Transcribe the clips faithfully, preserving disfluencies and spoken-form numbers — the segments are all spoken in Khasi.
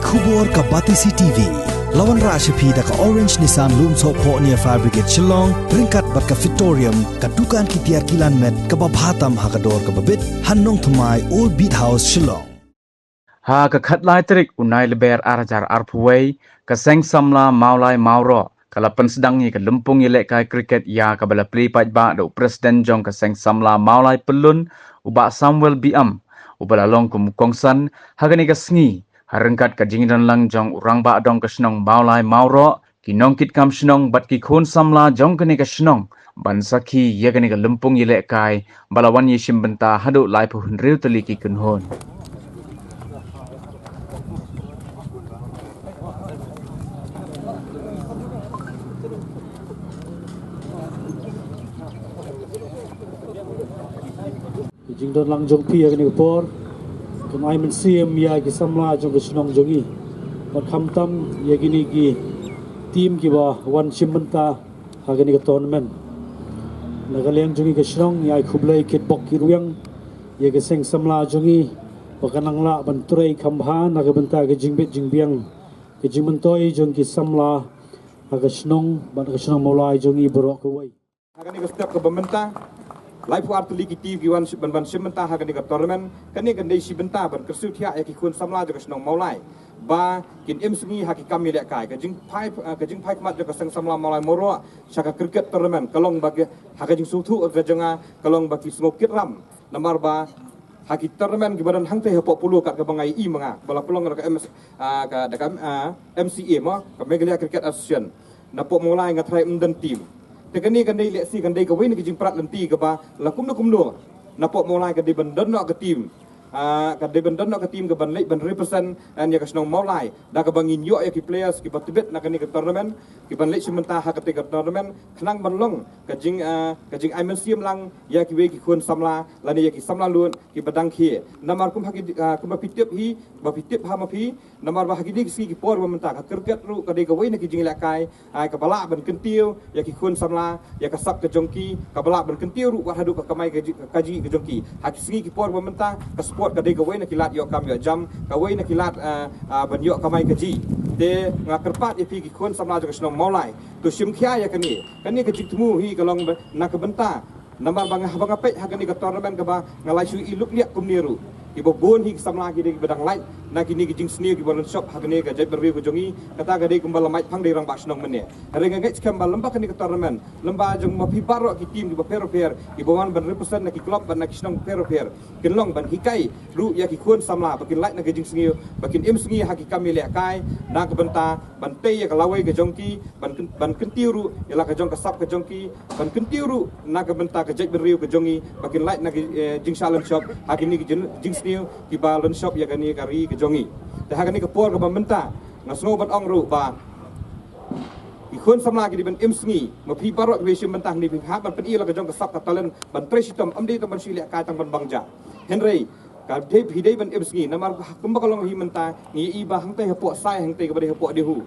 Khubor ka Batesi T V. La wanrah sha phi da ka Orange Nissan Lumsohphoh near Fire Brigade Shillong, ryngkat bad ka Fitorium, ka dukan ki tiar kilan met kaba bha tam ha ka dor kaba bit, ha Nongthymmai, Old Beat House, Shillong. Ha ka khatlai tarik u Nailaber ar hajar arphew wei, ka Seng Samla Mawlai Mawroh ka la pynsdang ïa ka lympung ïalehkai cricket ïa kaba la plie paidbah da u President jong ka Seng Samla Mawlai Pyllun, u Bah Samuel B M, uba la long kum u kongsan ha kane ka sngi, ha ryngkat ka jingdon lang jong u Rangbah Dong ka shnong Mawlai Mawroh, ki nongkitkam shnong bad ki khun samla jong kane ka shnong, ban sakhi ïa kane ka lympung ïalehkai ba la wan ïashim bynta haduh laiphew hynriew tylli ki kynhun. Ka jingdon lang jong phi ïa kane ka por kan ai mynsiem ïa ki samla jong ka shnong jong ngi, bad khamtam ïa kine ki team kiba wan shim bynta ha kane ka tournament. Na ka liang jong ngi ka shnong, ngi ai khublei kitbok kitrwiang ïa ka Seng Samla jong ngi ba ka nang lah ban trei kham bha na ka bynta ka jingbit jingbiang, ka jingmyntoi jong ki samla ha ka shnong bad ka shnong Mawlai jong ngi baroh kawei. Ha kane ka step kaba mynta, laiphew ar tylli ki team ki wan shi-, ban, ban shim bynta ha kane ka tournament. Kane kan dei shi bynta ban kyrsiew thiah ïa ki khun samla jong ka shnong Mawlai ba kin im sngi ha ki kam ïalehkai. Ka jingphai, ah, ka jingphai khmat jong ka Seng Samla Mawlai Mawroh sha ka cricket tournament ka long ba ki, ha ka jingsngewthuh ka jong nga, ka long ba ki sngew kit ram. Namar ba ha ki tournament kiba don hangtei hapoh Polo, kat kaba nga ïohi ma nga, ba la pynlong da ka M S, ah, ka, da ka, ah, M C A mo, ka Meghalaya Cricket Association. Napoh Mawlai nga tharai ym don team. Te kane kan dei lehse kan dei kawei na ki jingprat lynti kaba la kumno kumno napoh Mawlai ka dei ban don noh ka team. Ah, ka dei ban don noh ka team kaban leit ban represent ïa ka shnong Mawlai, da kaba ngin ïoh ïa ki players kiba tbit na kane ka tournament, kiban leit shim bynta ha katei ka tournament, khnang ban long ka jing, ah, ka jingai mynsiem lang ïa kiwei ki khun samla lane ïa ki samla lud kiba dang khie. Namar kum ha ki, ah, kumba phi tip hi, ba phi tip ha ma phi, namar ba ha kine ki sngi ki por ba mynta ka cricket ruh ka dei kawei na ki jingïalehkai, ah, kaba lah ban kyntiew ïa ki khun samla, ïa ka sap ka jong ki, kaba lah ban kyntiew ruh wat haduh ka kamai ka ji-, ka jingïohi ka jong ki. Ha ki sngi ki por ba mynta ka sport ka dei kawei na ki lad ïoh kam ïoh jam, kawei na ki lad, ah, ah, ban ïoh kamai kajih. Te nga kyrpad ïa phi ki khun samla jong ka shnong Mawlai, to shim khia ïa kane. Kane ka jingthmu hi ka long ba, na ka bynta, namar ba nga, haba nga peit ha kane ka tournament kaba nga la shu ïohi lukliak kumne ruh, kiba bun hi ki samla ki dei kiba dang lait na kine ki jingsniew kiba lynshop ha kane ka jaitbynriew ka jong ngi. Kata ka dei kumba la mait phang da i rangbah shnong mynne. Hynrei nga ngeit skhem ba lem bad kane ka tournament, lem bad jong ma phi baroh ki team kiba pher bapher, kiba wan ban represent na ki club bad na ki shnong bapher bapher, kin long ban hikai ruh ïa ki khun samla ba kin lait na ki jingsniew, ba kin im sngi ha ki kam ïalehkai, na ka bynta ban tei ïa ka lawei ka jong ki, ban kyn-, ban kyntiew ruh ïa la ka jong ka sap ka jong ki, ban kyntiew ruh na ka bynta ka jaitbynriew ka jong ngi, ba kin lait na ki, eh, jingshah lynshop ha kine ki jing-, jingsniew kiba lynshop ïa kane ka ri ka jong ngi. Te ha kane ka por kaba mynta, nga sngew ban ong ruh ba ki khun samla ki dei ban im sngi, ma phi baroh kiba shim bynta hangne phi hap ban pyni la ka jong ka sap ka talent ban trei shitom, ym dei tang ban shu ïalehkai tang ban bang ja. Hynrei ka dei, phi dei ban im sngi, namar kumba ka long hi mynta, ngi ïohi ba hangtei hapoh Sai, hangtei kaba dei hapoh Dehu,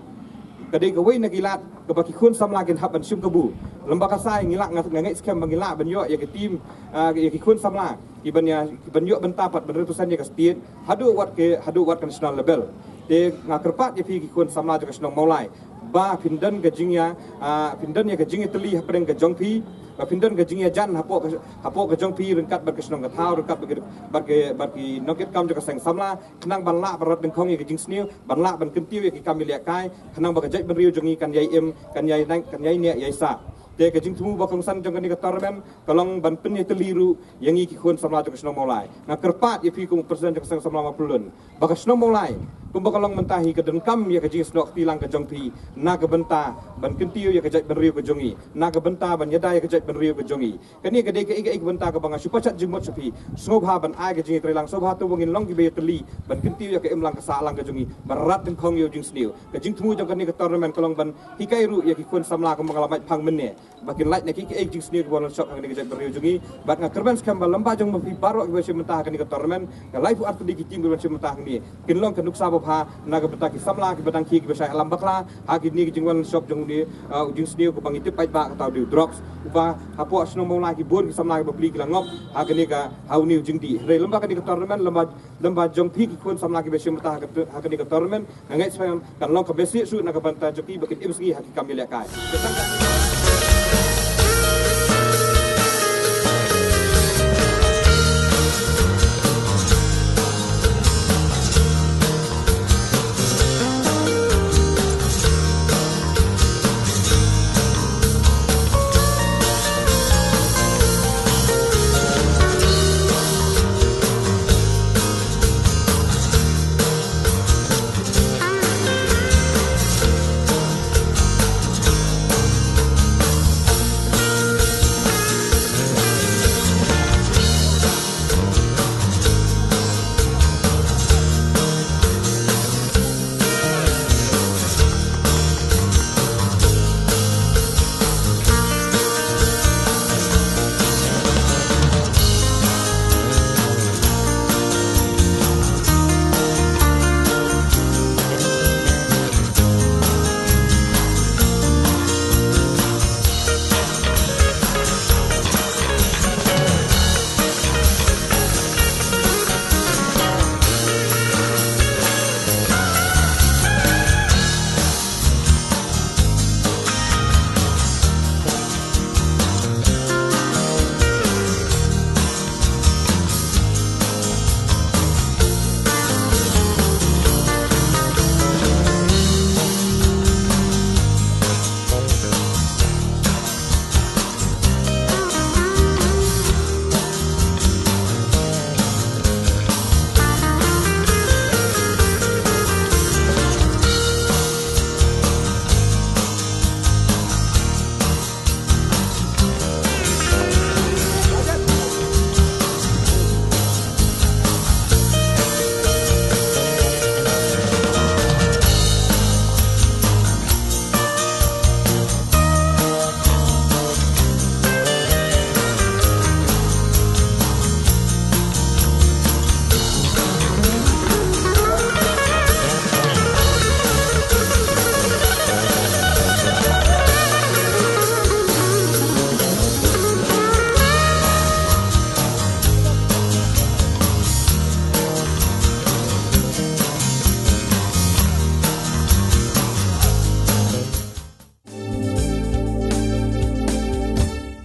ka dei kawei na ki lad kaba ki khun samla kin hap ban shim kabu. Lem bad ka Sai ngi lah, nga, nga ngeit skhem ba ngi lah ban ïoh ïa ka team, ah, ïa ki khun samla kiban ïa, kiban ïoh bynta pat ban represent ïa ka state haduh wat ka, haduh wat ka national level. Te nga kyrpad ïa phi ki khun samla jong ka shnong Mawlai ba phin don ka jingïa, ah, phin don ïa ka jingïatylli hapdeng ka jong phi, ba phin don ka jingïajan hapoh ka, hapoh ka jong phi ryngkat bad ka shnong ka thaw, ryngkat bad ka, bad ka, bad ki nongkitkam jong ka Seng Samla, khnang ban lah ban rat dyngkhong ïa ka jingsniew, ban lah ban kyntiew ïa ki kam ïalehkai, khnang ba ka jaitbynriew jong ngi kan ïai im, kan ïai nang, kan ïai neh ïai sah. Te ka jingthmu ba kongsan jong kane ka tournament ka long ban pynïatylli ruh ïa ngi ki khun samla jong ka shnong Mawlai. Nga kyrpad ïa phi kum u President jong ka Seng Samla Mawpyllun ba ka shnong Mawlai, kumba ka long mynta hi, ka donkam ïa ka jingsnoh kti lang ka jong phi na ka bynta ban kyntiew ïa ka jaitbynriew ka jong ngi, na ka bynta ban ïada ïa ka jaitbynriew ka jong ngi. Kane ka dei kaei kaei ka bynta kaba nga shu pachat jingmut sha phi. Sngewbha ban ai ka jingïatreilang, sngewbha to ba ngin long kiba ïatylli ban kyntiew ïa ka imlang ka sahlang ka jong ngi, ban rat dyngkhong ïa u jingsniew. Ka jingthmu jong kane ka tournament ka long ban hikai ruh ïa ki khun samla kumba nga la mait phang mynne, ba kin lait na kiei kiei ki jingsniew kiba lynshop ha kane ka jaitbynriew jong ngi. Bad nga kyrmen skhem ba lem bad jong ma phi baroh kiba shim bynta ha kane ka tournament, ka laiphew ar tylli ki team kiba shim bynta hangne, kin long ka nuksa ba ha na ka bynta ki samla kiba dang khie kiba shai alam bakla ha kine ki jingwan shop jong une, uh, u jingsniew kaba ngi tip paidbah kata u dei u drugs, uba hapoh shnong Mawlai ki bun ki samla kiba pli ki la ngop ha kane ka, ha une u jingdih. Hynrei lem bad kane ka tournament, lem bad, lem bad jong phi ki khun samla kiba shim bynta ha ka, ha kane ka tournament, nga ngeit shuh kan long ka message shuh na ka bynta jong ki ba kin im sngi ha ki kam ïalehkai.